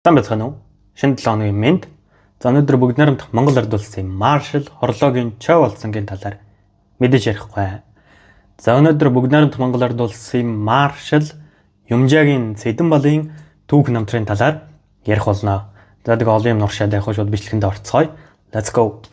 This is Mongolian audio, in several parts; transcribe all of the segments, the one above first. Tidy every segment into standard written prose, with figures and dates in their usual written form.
Сайн байцгаана уу? Шинэ 7 хоногийн мэнд. За, өнөөдөр бүгд найрамдах Монгол Ард улсын маршал Хорлоогийн Чой Балзангийн талаар мэдээж ярихгүй. За, өнөөдөр бүгд найрамдах Монгол Ард улсын маршал Юмжаагийн Цэдэнбалын түүх намтрын талаар ярих болно. За, тэгээ олон юм нуршаад явах, шууд бичлэгэнд орцгоё. Let's go.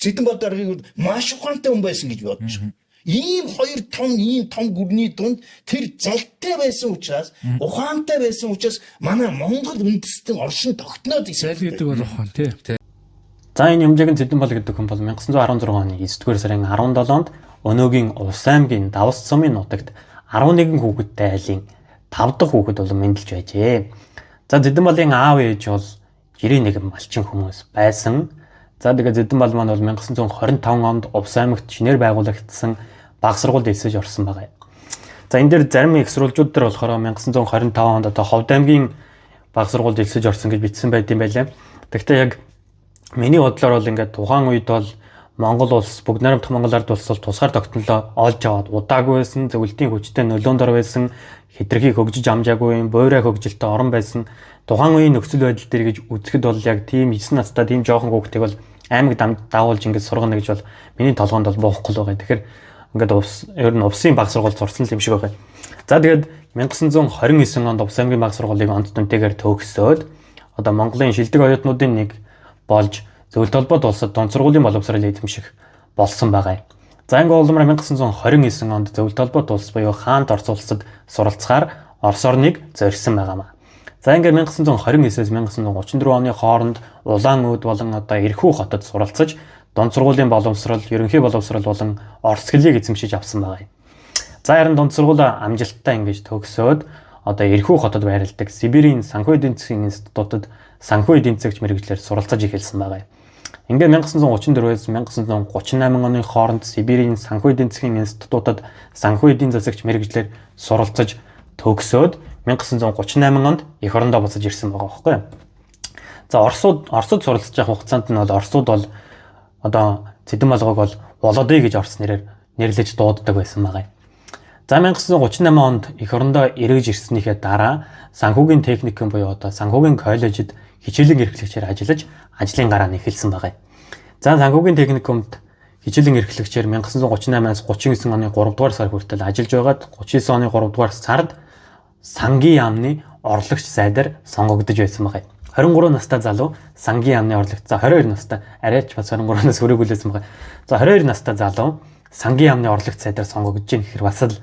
Цэдэнбал даргаыг маш ухаантай хүн байсан гэж бодож байна. Ийм хоёр том, ийм том гүрний дунд тэр залтай байсан учраас, ухаантай байсан учраас манай Монгол үндэстэн оршин тогтноод Зал исэн. гэдэг бол ухаан тий. За, энэ Юмжаагийн Цэдэнбал гэдэг хүн бол 1916 оны 9-р сарын 17-нд өнөөгийн Увс аймгийн Давс сумын нутагт 11 хүүхэдтэй айлын 5 дахь хүүхэд болон мэндэлж байжээ. За, Цэдэнбалын аав ээж бол 91 малчин хүмүүс байсан. За, тэгээ Цэдэнбал маань бол 1925 онд Увс аймагт шинээр байгуулагдсан баг сургуульд элсэж орсон байгаа. За, энэ дээр зарим их сурвалжууд дээр болохоор 1925 онд одоо Ховд аймгийн баг сургуульд элсэж орсон гэж бичсэн байт юм байлаа. Тэгвэл яг миний бодлоор бол ингээд тухайн үед бол Монгол улс, бүгд найрамдах Монгол Ард улс бол тусгаар тогтнолоо олж аваад удаагүй байсан, зөвлөлтийн хүчтэй нөлөөнд ор байсан, хэтэрхий хөгжиж амжаагүй юм, буйраа хөгжилтэй орон байсан. Тухайн үеийн нөхцөл байдал дээр гэж үзэхэд бол яг тийм 9 настай тийм жоохон хүүхдийг бол аймаг даавуулж ингээд сургана гэж бол миний толгоонд бол буухгүй л байгаа. Тэгэхээр ингээд увс ер нь увсын баг сургууль сурсан л юм шиг байгаа. За, тэгээд 1929 онд Увс аймгийн баг сургуулийг онц дүнтэйгээр төгсөөд одоо Монголын шилдэг оюутнуудын нэг болж зөвлөлт холбоот улсад дунд сургуулийн боловсрол эзэмших болсон байгаа юм. За, ингээ улмаар 1929 онд зөвлөлт холбоот улс буюу хаант Орос улсад суралцахаар Орос орныг зорьсон байгаамаа. За, ингээ 1929-ээс 1934 оны хооронд Улаан үүд болон одоо Эрхүү хотод суралцаж дунд сургуулийн боловсрол, ерөнхий боловсрол болон орос хэлийг эзэмшиж авсан байгаа юм. За, харин дунд сургуулаа амжилттай ингэж төгсөөд одоо Эрхүү хотод байрладаг Сибирийн санхүү эдийн засгийн институтад санхүү эдийн засагч мэргэжлээр суралцаж эхэлсэн байгаа юм. Ингээд 1934-ээс 1938 оны хооронд Сибирийн санхүү эдийн засгийн институтад санхүү эдийн засагч мэргэжлээр суралцаж төгсөөд 1938 онд эх орондоо буцаж ирсэн байгаа байхгүй юу? За, Оросод суралцж явах хугацаанд нь бол Оросууд бол одоо Цэдэн болгоог бол Володый гэж орос нэрээр нэрлэж дууддаг байсан байгаа юм. За, 1938 онд эх орондоо эргэж ирснийхээ дараа санхүүгийн техникум буюу одоо санхүүгийн коллежид хичээлийн эрхлэгчээр ажиллаж ажлын гараа нь эхэлсэн байгаа юм. За, санхүүгийн техникумд хичээлийн эрхлэгчээр 1938-аас 39 оны 3 дугаар сар хүртэл ажиллаж байгаад 39 оны 3 дугаар сард сангийн яамны орлогч сайдаар сонгогдож байсан байгаа юм. 23 настай залуу сангийн яамны орлогч. За, 22 настай, арайч бас 23 нас хүрээгүй лсэн байгаа. За, 22 настай залуу сангийн яамны орлогч сайдаар сонгогдож гин гэхэр бас л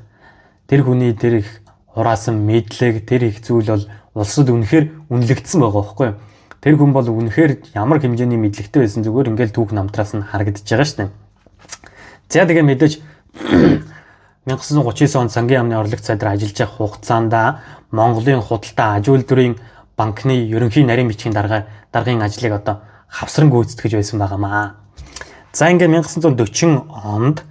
тэр хүний тэр их хураасан мэдлэг, тэр их зүйл бол улсад үнэхээр үнэлэгдсэн байгаа байхгүй юу? Тэр хүн бол үнэхээр ямар хэмжээний мэдлэгтэй байсан зүгээр ингээл түүх намтраас нь харагдаж байгаа шүү дээ. За, тэгээ мэдээж 1939 онд сангийн яамны орлогч сайдаар ажиллаж явах хугацаанд Монголын худалдаа аж үйлдвэрийн банкны ерөнхий нарийн бичгийн даргын ажлыг одоо хавсран гүйцэтгэж байсан байгаамаа. За, ингээд 1940 онд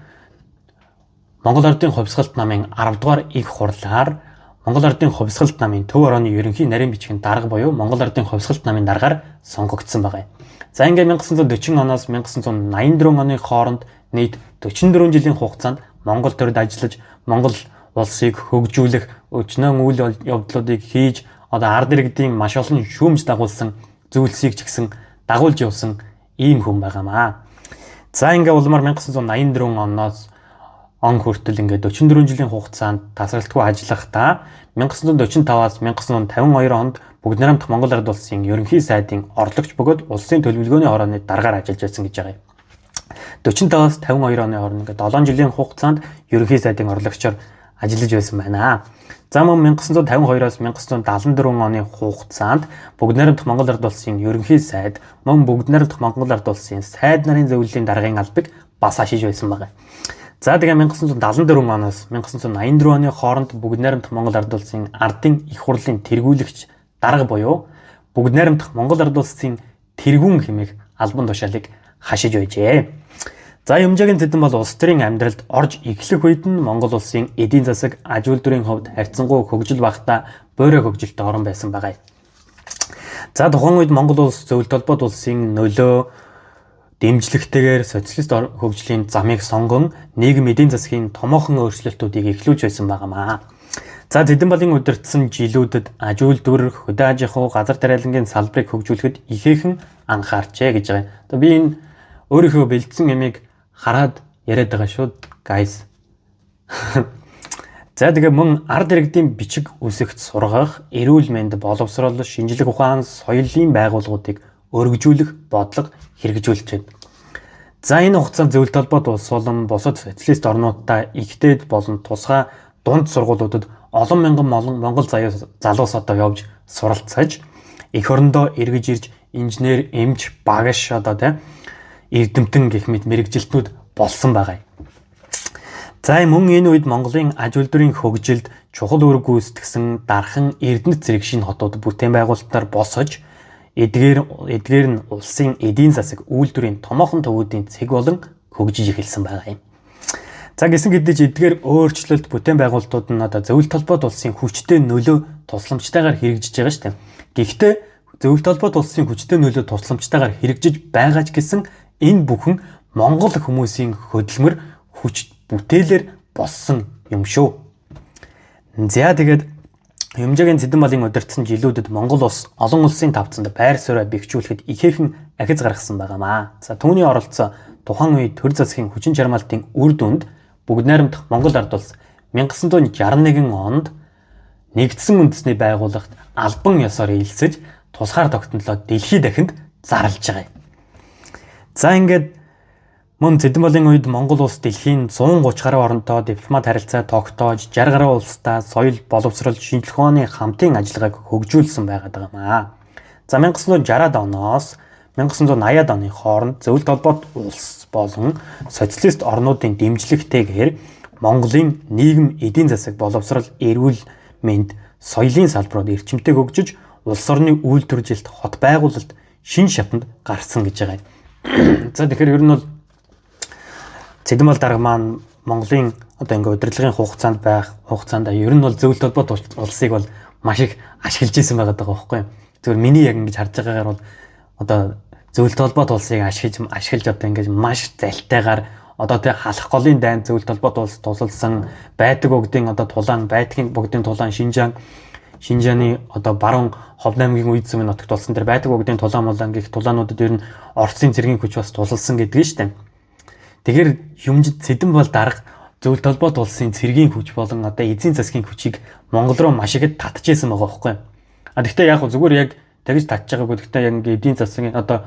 Монгол Ардын хувьсгалт намын 10 дугаар их хурлаар Монгол Ардын хувьсгалт намын төв орооны ерөнхий нарийн бичгийн дарга буюу Монгол Ардын хувьсгалт намын даргаар сонгогдсон байгаа юм. За, ингээд 1940 оноос 1984 оны хооронд нийт 44 жилийн хугацаанд Монгол төрд ажиллаж Монгол улсыг хөгжүүлэх өчнөөн үйл явдлуудыг хийж одоо ард иргэдийн маш олон шүүмж дагуулсан зүйлсийг ч гэсэн дагуулж явсан ийм хүн байгаамаа. За, ингээ улмаар 1984 оноос он хүртэл ингээд 44 жилийн хугацаанд тасралтгүй ажиллахдаа 1945-аас 1952 онд бүгд найрамдах Монгол Ард улсын ерөнхий сайдын орлогч бөгөөд улсын төлөвлөгөөний хорооны даргаар ажиллаж байсан гэж байгаа юм. 45-аас 52 оны хооронд ингээд 7 жилийн хугацаанд ерөнхий сайдын орлогчоор ажиллаж байсан байна. За, мөн 1952-оос 1974 оны хугацаанд бүгд найрамдах Монгол Ард улсын ерөнхий сайд, мөн бүгд найрамдах Монгол Ард улсын сайд нарын зөвлөлийн даргын албыг бас ашиж байсан байна. За, тэгээ 1974 оноос 1984 оны хооронд бүгд найрамдах Монгол Ард улсын ардын их хурлын тэргүүлэгч дарга буюу бүгд найрамдах Монгол Ард улсын тэргүүн хэмээх албан тушаалыг хашиж байжээ. За, Юмжаагийн Цэдэн бол улс төрийн амьдралд орж эхлэх үед нь Монгол улсын эдийн засаг, аж үйлдвэрийн хувьд харьцангуй хөгжил багтаа буйраа хөгжилтэй орон байсан байгаа юм. За, тухайн үед Монгол улс зөвлөлт холбоот улсын нөлөө дэмжлэгтэйгээр социалист хөгжлийн замыг сонгон нийгэм эдийн засгийн томоохон өөрчлөлтүүдийг эхлүүлж байсан байгаамаа. За Цэдэнбалын удирдсан жилүүдэд аж үйлдвэр, хөдөө аж ахуй, газар тариалангийн салбарыг хөгжүүлэхэд ихээхэн анхаарчээ гэж байгаа. Одоо би энэ өөрийнхөө бэлдсэн ямыг хараад яриад байгаа шүү, guys. За тэгээ мөн ард иргэдийн бичиг үсэгт сургах, эрүүл мэнд, боловсрол, шинжлэх ухаан, соёлын байгууллагуудыг өргөжүүлэх бодлого хэрэгжүүлжээ. За энэ хугацаанд зөвлөлт холбоот улс болон бусад социалист орнуудтай ихтэйд болон тусгай дунд сургуулиудад олон мянган монгол залуус одоо явж суралцаж эх орондоо эргэж ирж инженер, эмч, багш одоо тийм эрдэмтэн гэх мэт мэрэгжилтнүүд болсон байгаа юм. За мөн энэ үед Монголын аж үйлдвэрийн хөгжилд чухал үүрэг гүйцэтгсэн Дархан, Эрдэнэт зэрэг шинэ хотууд бүтээн байгуулалтаар босож эдгээр нь улсын эдийн засаг үйлдвэрийн томоохон төвүүдийн цэг болон хөгжиж эхэлсэн байгаа юм. За гисэн хэдий ч эдгээр өөрчлөлт бүтээн байгуулалтууд нь одоо зөвлөлт холбоот улсын хүчтэй нөлөө тусламжтайгаар хэрэгжиж байгаа шүү дээ. Гэхдээ зөвлөлт холбоот улсын хүчтэй нөлөө тусламжтайгаар хэрэгжиж байгаа ч гэсэн энэ бүхэн монгол хүмүүсийн хөдөлмөр хүч бүтээлээр болсон юм шүү. За тэгээд Юмжаагийн Цэдэнбалын удирдсан жилүүдэд Монгол улс олон улсын тавцанд байр сууриа бэхжүүлэхэд ихээхэн ахиц гаргасан байгаамаа. За түүний оролцоо тухайн үед төр засгийн хүчин чармаалтын үр дүнд бүгд найрамдах Монгол ард улс 1961 онд нэгдсэн үндэсний байгууллагт албан ёсоор элсэж тусгаар тогтнолоо дэлхийд дахинд зарлж байгаа юм. За ингээд мөн Цэдэнбалын үед Монгол улс дэлхийн 130 гаруй оронтой дипломат харилцаа тогтоож 60 гаруй улстай соёл, боловсрол, шинжлэх ухааны хамтын ажиллагааг хөгжүүлсэн байгаад байгаа юм аа. За 1960-ад оноос 1980-ад оны хооронд зөвлөлт холбоот улс болон социалист орнуудын дэмжлэгтэйгээр Монголын нийгэм, эдийн засаг, боловсрол, эрүүл мэнд, соёлын салбарууд эрчимтэй хөгжиж улс орны үйлдвэрлэлт, хот байгуулалт шин шатанд гарсан гэж байгаа юм. За тэгэхээр ер нь бол Цэдэнбал дарга маань Монголын одоо ингээ удирдлагын хугацаанд байх хугацаанд ер нь бол зөвлөлт холбоот улсыг бол маш их ашиглаж исэн байгаа даа байхгүй юу. Зөвхөн миний яг ингэж харж байгаагаар бол одоо зөвлөлт холбоот улсыг ашиглаж одоо ингэж маш залтайгаар одоо тэг халах голын дайнд зөвлөлт холбоот улс тусалсан байдаг богдын одоо тулаан байдгийн богдын тулаан Шинжааны одоо баруун Ховд аймгийн үед зүмийн нутагт болсон тэр байдаг богдын тулаан мулаан гих тулаануудад ер нь Оросын цэргийн хүч бас тусалсан гэдгийг шүү дээ. Тэгэхээр Юмжид Цэдэнбал дарга зөвлөлт холбоот улсын цэргийн хүч болон одоо эзэн засгийн хүчийг Монгол руу маш ихэд татчихсан байгаа байхгүй. А тэгвэл яг зүгээр яг тэгж татж байгаагүй. Тэгвэл яг ингээ эдийн засгийн одоо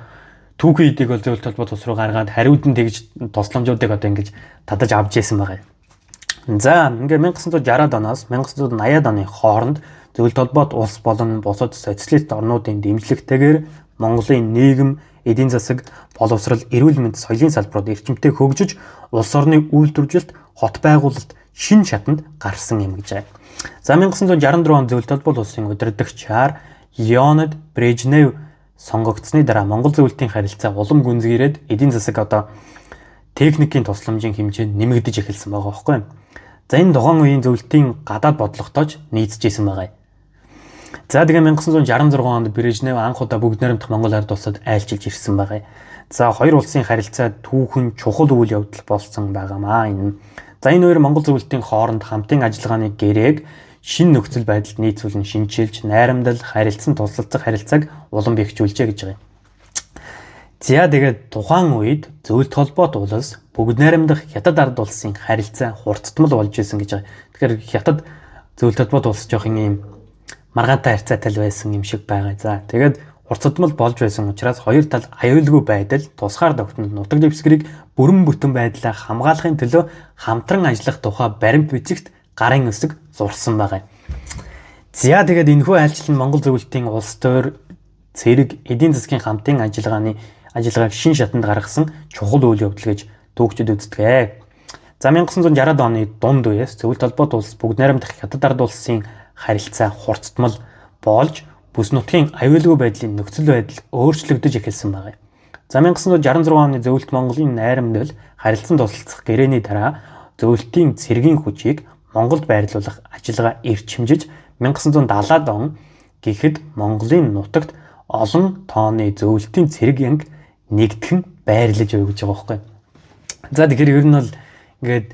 түүхэн эдийг бол зөвлөлт холбоот улс руу гаргаад хариуд нь тэгж тусламжуудыг одоо ингэж татаж авч исэн байгаа юм. За ингээ 1960-ад оноос 1980-ад оны хооронд зөвлөлт холбоот улс болон бусад социалист орнуудын дэмжлэгтэйгээр Монголын нийгэм, эдийн засаг, боловсрол, эрүүл мэнд, соёлын салбарууд эрчимтэй хөгжиж, улс орны үйлдвэрлэлт, хот байгуулалт шин шатанд гарсан юм гэж байгаа. За 1964 онд зөвлөлт холбоот улсын удирдагчаар Леонид Брежнев сонгогдсны дараа Монгол зөвлөлтийн харилцаа улам гүнзгийрээд эдийн засаг одоо техникийн тусламжийн хэмжээ нэмэгдэж эхэлсэн байгаа байхгүй юу? За энэ тухайн үеийн зөвлөлтийн гадаад бодлоготой ч нийцэж исэн байгаа юм. За тэгээ 1966 онд Брежнев анх удаа бүгд найрамдах Монгол ард улсад айлчилж ирсэн байгаа юм. За хоёр улсын харилцаа түүхэн чухал үйл явдал болсон байгаамаа энэ. За энэ хоёр Монгол зөвлөлтийн хооронд хамтын ажиллагааны гэрээг шинэ нөхцөл байдалд нийцүүлэн шинчилж, найрамдал, харилцан тусалцах харилцааг улам бэхжүүлжээ гэж байгаа юм. За тэгээд тухайн үед зөвлөлт холбоот улс бүгд найрамдах Хятад ард улсын харилцаа хурцтмал болж исэн гэж байгаа. Тэгэхээр Хятад зөвлөлт холбоот улс жоох юм маргаантай харьцаатай л байсан юм шиг байгаа. За тэгээд хурцдмал болж байсан учраас хоёр тал аюулгүй байдал, тусгаар тогтнол, нутаг дэвсгэрийг бүрэн бүтэн байдлаа хамгаалахын төлөө хамтран ажиллах тухай баримт бичигт гарын өсөг зурсан байгаа. За тэгээд энэхүү айлчлал нь Монгол зөвлөлтийн улс төр цэрэг эдийн засгийн хамтын ажиллагааг шин шатанд гаргасан чухал үйл явдал гэж түүхчид үздэг. За 1960-ад оны дунд үеэс зөвлөлт холбоот улс бүгд найрамдах Хятад ард улсын харилцаа хурцтмал болж бүс нутгийн аюулгүй байдлын нөхцөл байдал өөрчлөгдөж эхэлсэн байгаа юм. За 1966 оны зөвлөлт Монголын найрамдал харилцан тусалцах гэрээний дараа зөвлөлтийн цэргийн хүчийг Монголд байрлуулах ажиллагаа эрчимжиж 1970-ад он гэхэд Монголын нутагт олон тооны зөвлөлтийн цэрэг анги нэгтгэн байрлаж өгч гэж байгаа байхгүй. За тэгэхээр ер нь бол ингээд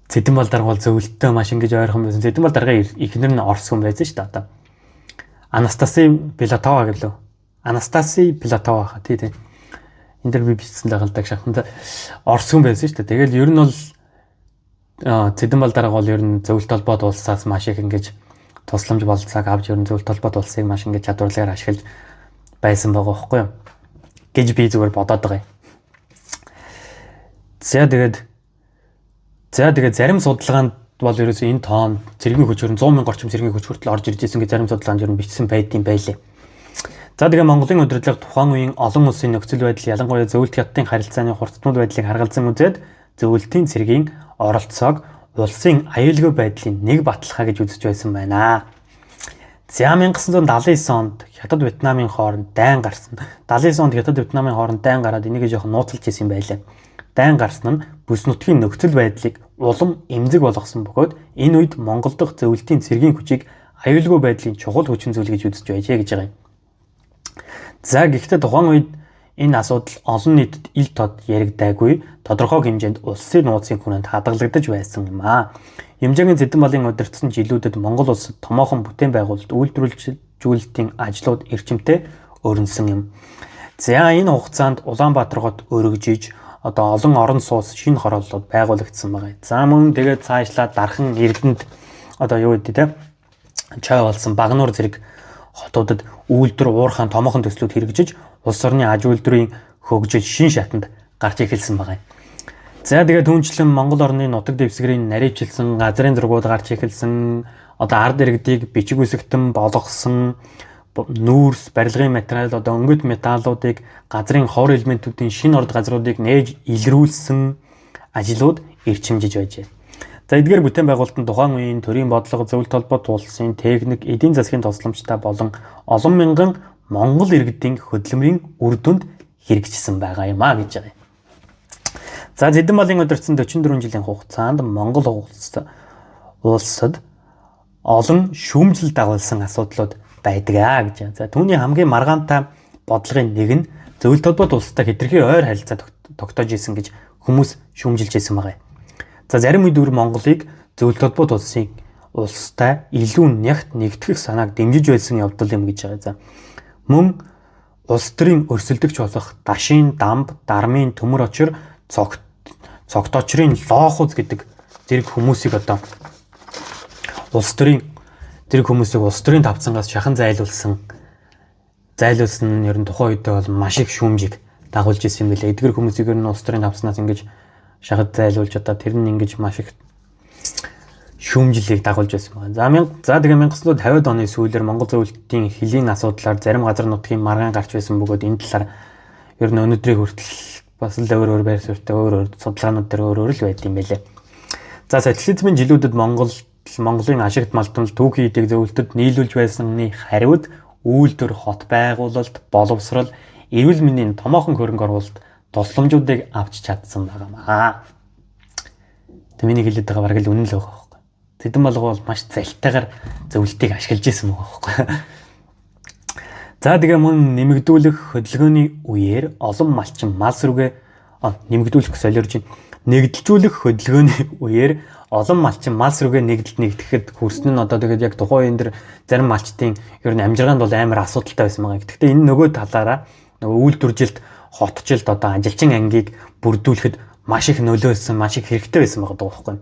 Цэдэнбал дарга бол зөвлөлтөө маш ингэж ойрхон байсан. Цэдэнбал даргын эхнэр нь Орос хүн байсан шүү дээ одоо. Анастаси Пилатова гэлөө. Анастаси Пилатова хаа тий тий. Энэ дэр би бичсэн дагалдаг шаханд Орос хүн байсан шүү дээ. Тэгэл ер нь бол Цэдэнбал дарга бол ер нь зөвлөлт холбоот улсаас маш их ингэж тусламж болцоог авч ер нь зөвлөлт холбоот улсыг маш ингэж чадварлагаар ашиглаж байсан байгаа байхгүй юу гэж би зүгээр бодоод байгаа юм. За тэгээд зарим судалгаанд бол ерөөсөө энэ тоон цэргийн хүч ер нь 100 мянга орчим цэргийн хүч хүртэл орж ирж исэн гэж зарим судалгаанд ер нь бичсэн байдсан байлээ. За тэгээ Монголын удирдлага тухайн үеийн олон улсын нөхцөл байдал, ялангуяа зөвлөлт хятадын харилцааны хурцтмал байдлыг харгалзан үзээд зөвлөлтийн цэргийн оролцоог улсын аюулгүй байдлын нэг баталгаа гэж үзэж байсан байна. За 1979 онд Хятад Вьетнамын хооронд дайн гарсан. 79 онд Хятад Вьетнамын хооронд дайн гараад энийг жоохон нууцлж исэн юм байлаа. Дайн гарсан нь бүс нутгийн нөхцөл байдлыг улам эмзэг болгосон бөгөөд энэ үед Монгол дахь зөвлөлтийн цэргийн хүчийг аюулгүй байдлын чухал хүчин зүйл гэж үзэж байжээ гэж байгаа юм. За гэхдээ тухайн үед энэ асуудал олон нийтэд ил тод яригдаагүй тодорхой хэмжээнд улсын нууцын хүрээнд хадгалагдаж байсан юм аа. Юмжаагийн Цэдэнбалын удирдсан жилүүдэд Монгол улсад томоохон бүтээн байгуулалт үйлдвэрлэлтийн ажлууд эрчимтэй өрнөсөн юм. За энэ хугацаанд Улаанбаатар хот өргөжиж одоо олон орон сууц шинэ хорооллууд байгуулагдсан байгаа. За мөн тэгээд цаашлаад Дархан Эрдэнэт одоо юу гэдэг те чой болсон Багнуур зэрэг хотуудад үйлдвэр уурхаан томоохон төслүүд хэрэгжиж улс орны аж үйлдвэрийн хөгжил шин шатанд гарч эхэлсэн байгаа юм. За тэгээд түүнчлэн Монгол орны нутаг дэвсгэрийн наривчилсан газрын зургууд гарч эхэлсэн. Одоо ард иргэдийг бичиг үсгтэн болгосон нүүрс, барилгын материал, одоо өнгөт металлуудыг газрын хор элементүүдийн шинэ орд газруудыг нээж илрүүлсэн ажлууд эрчимжиж байжээ. За эдгээр бүтээн байгуулалт нь тухайн үеийн төрийн бодлого, зөвлөлт холбоот улсын техник, эдийн засгийн тусламжтай болон олон мянган монгол иргэдийн хөдөлмөрийн үр дүнд хэрэгжсэн байгаа юм а гэж байгаа юм. За Цэдэнбалын удирдсан 44 жилийн хугацаанд Монгол улсад олон шүүмжлэл дагуулсан асуудлууд байдаг аа гэж. За түүний хамгийн маргаантай бодлогын нэг нь зөвлөлт холбоот улстай хэтэрхий ойр харилцаа тогтоож исэн гэж хүмүүс шүүмжилж исэн байгаа юм. За зарим үед үр Монголыг зөвлөлт холбоот улсын улстай илүү нягт нэгтгэх санааг дэмжиж байсан явдал юм гэж байгаа. За мөн улс төрийн өрсөлдөгч болох Дашин, Дамб, Дармын, Төмөр очир, Цогт очрын Лоохуз гэдэг зэрэг хүмүүсийг одоо улс төрийн зэрэг хүмүүсийг улс төрийн тавцангаас шахан зайлуулсан нь ер нь тухайн үедээ бол маш их шүүмжийг дагуулж исэн юм билээ. Эдгэр хүмүүсийг ер нь улс төрийн тавцнаас ингэж шахад зайлуулж одоо тэр нь ингэж маш их шүүмжлэлийг дагуулж байсан байна. За тэгээ 1950-ад оны сүүлээр Монгол зөвлөлтийн хөлийн асуудлаар зарим газар нутгийн маргаан гарч байсан бөгөөд энэ талаар ер нь өнөөдрийг хүртэл бас л өөр өөр байр суурьтай өөр өөр судалгаанууд дээр өөр өөр л байд юм байлээ. За социализмын жилүүдэд Монголын ашигт малтмал түүхийн эдийг зөвлөлтөд нийлүүлж байсны хариуд үйлдвэр, хот байгуулалт, боловсрол, эрүүл мэндийн томоохон хөрөнгө оруулалт тусламжуудыг авч чадсан байгаамаа. Тэг миний хэлээд байгаа бараг л үнэн л байгаа байхгүй. Цэдэн болго бол маш залтайгаар зөвлөлтийг ашиглаж исэн байгаа байхгүй. За тэгээ мөн нэмэгдүүлэх хөдөлгөөний үеэр олон малчин мал сүргээ нэмэгдүүлэх солиорж нэгдэлжүүлэх хөдөлгөөний үеэр олон малчин мал сүргээ нэгдэлт нэгтгэхэд хүрсэн нь одоо тэгээд яг тухайн үеэн дэр зарим малчдын ер нь амжиргаанд бол амар асуудалтай байсан байгаа. Гэхдээ энэ нөгөө талаараа нөгөө үйлдвэржилт, хотжилт одоо ажилчин ангийг бүрдүүлэхэд маш их нөлөөлсөн, маш их хэрэгтэй байсан байгаа байхгүй.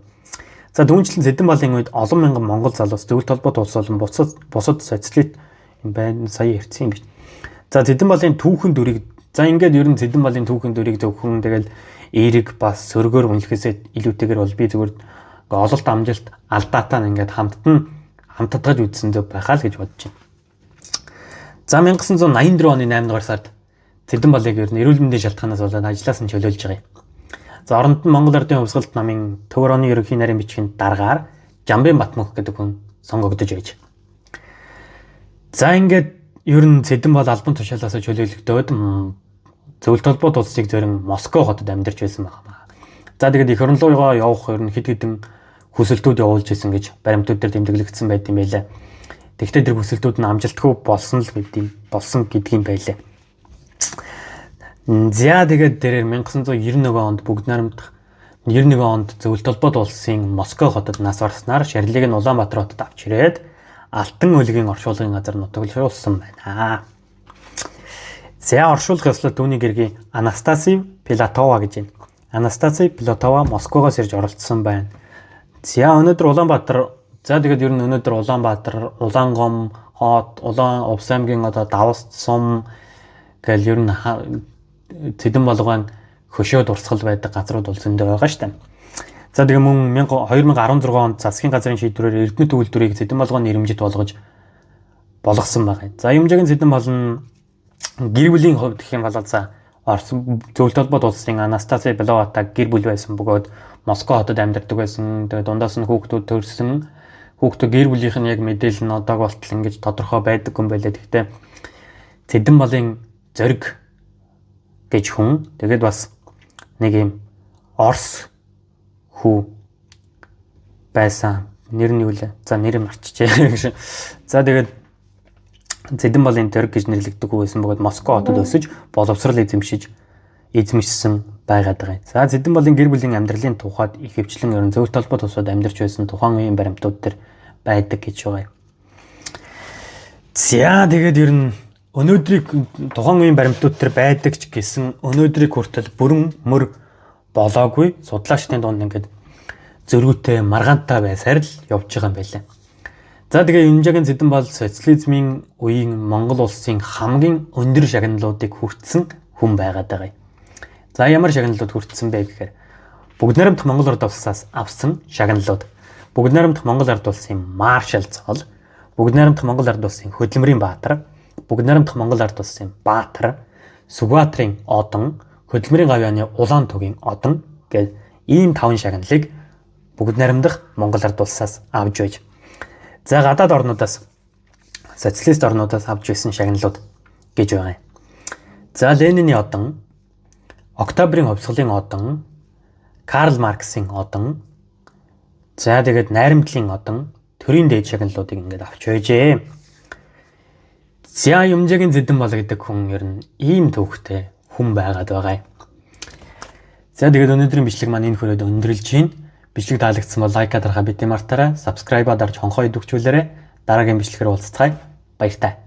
За түүнчлэн Цэдэн балын үед олон мянган монгол залуус зөвлөлт холбоот улс болон бусад социалист юм байна сая ирсэн юм биш. За Цэдэн балын түүхэн дүрийг за ингээд ер нь Цэдэн балын түүхэн дүрийг зөвхөн тэгэл эерэг бас сөргөөр үнэлэхээсээ илүүтэйгээр бол би зүгээр ололт амжилт алдаатай нь ингээд хамтдагж үзсэн зөв байхаа л гэж бодож байна. За 1984 оны 8 дугаар сард Цэдэн балыг ер нь эрүүл мэндийн шалтгаанаас болоод ажлаас нь чөлөөлж байгаа юм. За оронд нь Монгол Ардын Хувьсгалт намын Төв орны ерөнхий нарийн бичгийн даргаар Жамбын Батмөнх гэдэг хүн сонгогдож байж. За ингээд ер нь Цэдэн бал албан тушаалаас чөлөөлөгдөөд зөвлөлт холбоот улсыг зорин Москва хотод амьдарч байсан байна. За тэгээд эх орн руугаа явах ер нь хэд хэдэн хүсэлтүүд явуулж исэн гэж баримтууд дээр тэмдэглэгдсэн байт юм байлаа. Тэгвэл тэр хүсэлтүүд нь амжилтгүй болсон л гэдэг юм болсон гэдгийм байлаа. За тэгээд дээрээр 1991 онд бүгд найрамдах 91 онд Зөвлөлт холбоот улсын Москва хотод нас барснаар шарилыг нь Улаанбаатар хотод авч ирээд Алтан өлгийн оршуулгын газар нутаглуулсан байна. За оршуулах ёслол түүний гэргийн Анастасий Пилатова гэж байна. Анастасий Пилатова Москвагоос ирж оролцсон байна. За өнөөдөр Улаанбаатар, за тэгээд ер нь өнөөдөр Улаанбаатар, Улаангом хот, Улаан Увс аймгийн одоо Давс сум гэл ер нь Цэдэн болгон хөшөө дурсгал байдаг газрууд бол зөндөө байгаа штэ. За тэгээ мөн 2016 онд засгийн газрын шийдвэрээр Эрдэнэт үйлдвэрийг Цэдэн болгоны нэрэмжит болгосон байгаа. За Юмжаагийн Цэдэн болон гэр бүлийн хувьд гэх юм бол за Орос Зөвлөлт холбоот улсын Анастасия Беловата гэр бүл байсан бөгөөд Москва хотод амьдардаг байсан. Тэгээ дундаас нь хүүхдүүд төрсэн. Хүүхдүүд гэр бүлийнх нь яг мэдээлэл нь одог болтол ингэж тодорхой байдаг юм байлээ. Гэхдээ Цэдэн болын зориг гэж хүн. Тэгээд бас нэг юм Орос хүү байсан. Нэр нь юу лээ? За нэр нь марчжээ. За тэгээд Цэдэн болын зориг гэж нэрлэгддэг хүү байсан бөгөөд Москва хотод өсөж боловсрал эзэмшсэн байгаад байгаа. За Цэдэн болын гэр бүлийн амьдралын тухайд ихэвчлэн ер нь Зөвлөлт холбоот улсад амьдарч байсан тухайн үеийн баримтууд төр байдаг гэж байгаа юм. За тэгээд ер нь өнөөдрийг тухайн үеийн баримтууд төр байдаг ч гэсэн өнөөдрийг хүртэл бүрэн мөр болоогүй судлаачдын дунд ингээд зөрүүтэй маргаантай байсаар л явж байгаа юм байлаа. За тэгээ Юмжаагийн Цэдэн бол социализмын үеийн Монгол улсын хамгийн өндөр шагналуудыг хүртсэн хүн байгаад байгаа юм. За ямар шагналууд хүртсэн бэ гэхээр бүгд найрамдах Монгол Ард улсаас авсан шагналууд. Бүгд найрамдах Монгол Ард улсын маршал цол, бүгд найрамдах Монгол Ард улсын хөдөлмөрийн баатар, бүгд найрамдах Монгол Ард улсын баатар, Сүхбаатарын одон, хөдөлмөрийн гавьяаны улаан тугийн одон гэх ийм 5 шагналыг бүгд найрамдах Монгол Ард улсаас авч байж. За гадаад орнуудаас социалист орнуудаас авч байсан шагналууд гэж байгаа юм. За Лениний одон, Октябрийн хувьсгалын одон, Карл Марксийн одон, за тэгээд найрамдлын одон, төрийн дээд шагналуудыг ингээд авч байжээ. За Юмжаагийн Цэдэн бол гэдэг хүн ер нь ийм төвхтэй хүн байгаад байгаа юм. За тэгээд өнөөдрийн бичлэг маань энэ хүрээд өндөрлж байна. Бичлэг таалагдсан бол like дарахаа битгий мартаарай. Subscribe-а дарж хонхоо идэвхжүүлээрэй. Дараагийн бичлэгээр уулзцгаая. Баяртай.